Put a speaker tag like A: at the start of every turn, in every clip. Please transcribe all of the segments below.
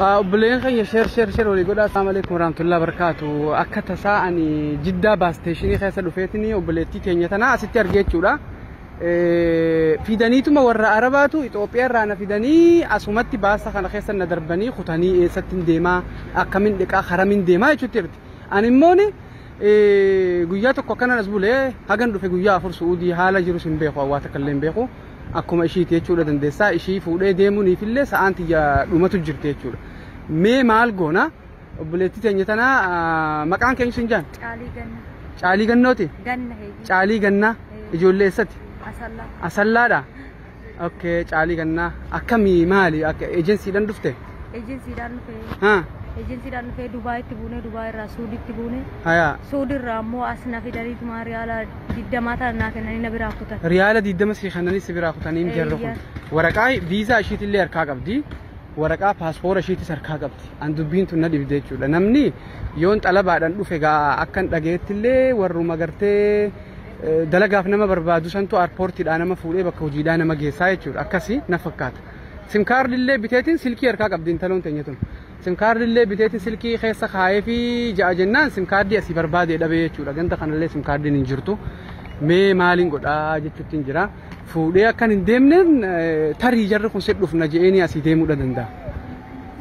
A: Obboleen keenya share share share walii godhaa. Assalamu alaikum warahmatullahi wabarakatuh. Akka tasaa ani Jiddaa bus station keessa dhufeetini obboleettii keenya tana asitti argee jechuudha. Fidaniituma warra Arabaatu Itoophiyaa irraa na fidanii asumatti baasa kana keessa na darbanii kutanii eessatti hin deemaa, akkamiin dhiqaa, haramiin deemaa jechuutti jirti. Ani immoo guyyaa tokko akkanan as bulee hagan dhufe guyyaa 4 Su'uudii haala jirus hin beeku, hawaasa akka illee hin beeku. Akkuma ishiiti jechuudha dandeessaa ishii fuudhee deemuuniifillee sa'aan tiyya dhumatu jirti jechuudha. Mee maal goona? Obboleettii teenya tana maqaan keenya sin jaan?
B: Caalii Ganna.
A: Caalii Gannooti?
B: Ganna heeyyee.
A: Caalii Gannaa. Ijoollee eessati?
B: Asallaa.
A: Asallaadha. Okay, Caalii Gannaa. Akkamii maali? Akka ejensiidhaan dhufte?
B: Ejensiidhaan dhufee.
A: Haa.
B: Ejensiidhaan dhufee Dubaayitti buune, Dubaay irraa Suuditti buune.
A: Hayaa.
B: Suudi irraa ammoo as na fidaniituma riyaala 20 ta'an naa kennanii na biraa kutan.
A: Riyaala 20 si kennanii si biraa kutanii jarri kun. Waraqaa viizaa ishiitillee harkaa qabdi. Waraqaa paaspoora ishiitis harkaa qabdi. An dubbiin tun na dhibde jechuudha. Namni yoon xalabaadhaan dhufe gaa akkan dhageettillee warruma gartee dalagaaf nama barbaadu santu airportiidhaa nama fuudhee bakka hojiidhaa nama geessaa jechuudha. Akkasii na fakkaata. SIM cardillee biteetiin silkii harkaa qabdi intaloon teenya tun. SIM cardillee biteetiin silkii keessa kaayee fi ja'a jennaan SIM card asii barbaadee dhabee jechuudha. Ganda kanallee SIM cardiin hin jirtu. Mee maaliin godhaa jechuutti hin jira. Fuudhee akkan hin deemneen tarii jarri kun si dhufna je'eenii asii deemuudha danda'a.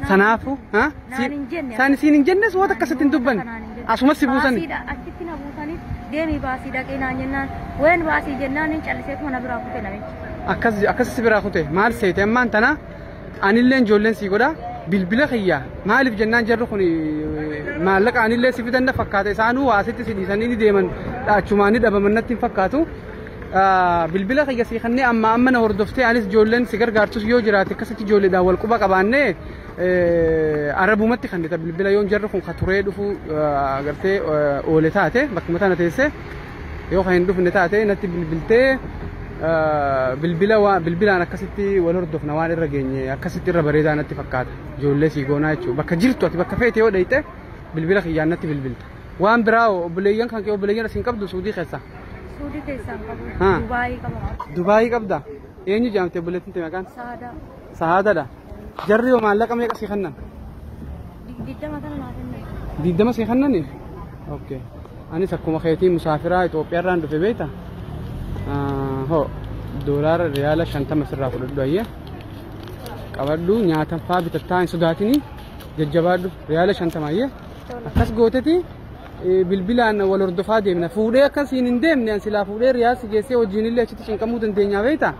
A: Sanaafu
B: Naan hin jenne.
A: Saan isiin hin jennes waan akkasitti hin dubbanne. Asumas si buusan.
B: Baasiidha achitti na buusanii deemii baasii dhaqee naan jennaan ween baasii jennaan hin calliseetuma na biraa kute namichi.
A: Akkas akkas si biraa kute maal seete ammaan tana anillee ijoolleen sii godha bilbila kiyya maaliif jennaan jarri kun maallaqa anillee si fidan na fakkaata isaanuu waasitti si dhiisanii ni deeman achumaan ni dhabaman natti hin fakkaatu. Bilbila kiyya sii kannee amma amma na hordoftee anis ijoolleen si gargaartus yoo jiraate akkasitti ijoolleedhaan wal quba qabaannee arabumatti kan bilbila yoon jarri kun ka turee dhufu gartee oole taate bakkuma tana teesse yoo kan hin dhufne taate natti bilbiltee bilbila waa bilbilaan akkasitti wal hordofna waan irra geenye akkasitti irra bareedaa natti fakkaata ijoollee sii goonaa jechuudha. Bakka jirtu ati bakka feete yoo dhayxe bilbila kiyyaan natti bilbilta. Waan biraa obboleeyyan kan kee obboleeyyan asiin qabdu Suudii keessa?
B: Suudii keessaa hin qabu.
A: Haa.
B: Dubaayii qaba.
A: Dubaayii qabda? Eenyu jaamte obboleettiin tee maqaan?
B: Saadaa.
A: Sahaadadha. Jarri yoo maallaqa meeqa sii kennan?
B: 20 kana naa kennan.
A: 20 sii kennani? Okay. Anis akkuma keetii musaafiraa Itoophiyaa irraan dhufe beekta? Hoo doolaara riyaala 50 sirraa fudhadhu ayyee. Qabadhu nyaata faa bitattaa hin sodaatini jajjabaadhu riyaala 50 ayyee. Akkas gooteti bilbilaan wal hordofaa deemna. Fuudhee akkasiin hin deemne an silaa fuudhee riyaal si geessee wajjin illee achitti cinqamuu dandeenya beekta?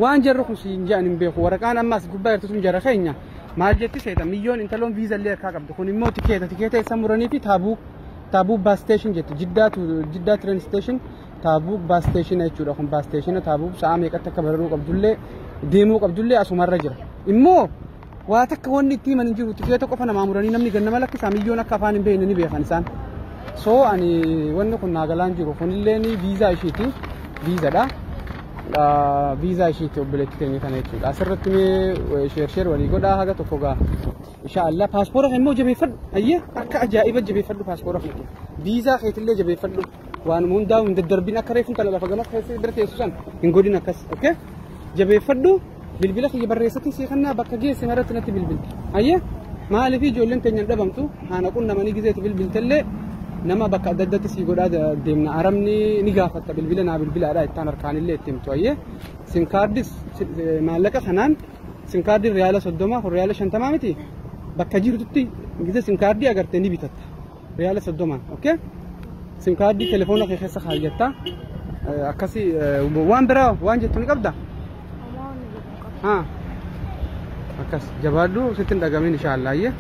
A: Waan jarri kun siin jedhan hin beeku. Waraqaan ammas gubbaa jirtu sun jara keenya. Maal jetti seeta miyyoon intaloon viiza illee harkaa qabdu. Kun immoo tikeeta tikeeta isa muranii fi Taabuu bus station jetti. Jiddaa Jiddaa train station Taabuu bus station jechuudha. Kun bus station Taabuu sa'a meeqatti akka bararuu qabdullee deemuu qabdullee asumarra jira. Immoo waa takka wanni itti himan hin jiru. Tikeeta qofa namaa muranii namni gannama lakkisaa miyyoon akka afaan hin beekne ni beekan isaan. So ani wanni kun naagalaan jiru. Kunillee viizaa ishiiti. Viizadha. Viizaa ishiiti obboleettii teenya kana jechuudha. Asirratti mee share share walii godhaa haga tokko gaa. Insha Allah paaspoora immoo jabeeffadhu. Ayyee akka ajaa'iba jabeeffadhu paaspoora keetii. Viizaa keetillee jabeeffadhu. Waanuma hundaa hin daddarbin akka reefuun tala lafa gama keessa bira teessu san hin godhin akkas. Okay? Jabeeffadhu bilbila kiyya barreessatiin sii kannaa bakka geesse maratti natti bilbilta. Ayyee maaliif ijoolleen teenya hin dhabamtu haana qunnamanii gizeetu bilbiltellee nama bakka adda addaatti sii godhaa deemna. Arabni ni gaafatta bilbila naa bilbilaadha ittaan harkaanillee itti himtu. Ayyee SIM cardis maallaqa kanaan SIM cardiin riyaala 30 kun riyaala 50 miti bakka jirtutti gize SIM card agartee ni bitatta riyaala 30. Okay, SIM card telefoona kee keessa kaayyatta akkasii. Waan biraa waan jettu ni qabda?
B: Homaa wanni jedhu hin qabu.
A: Haa, akkas jabaadhu sitti hin dhagamin insha Allah. Ayyee.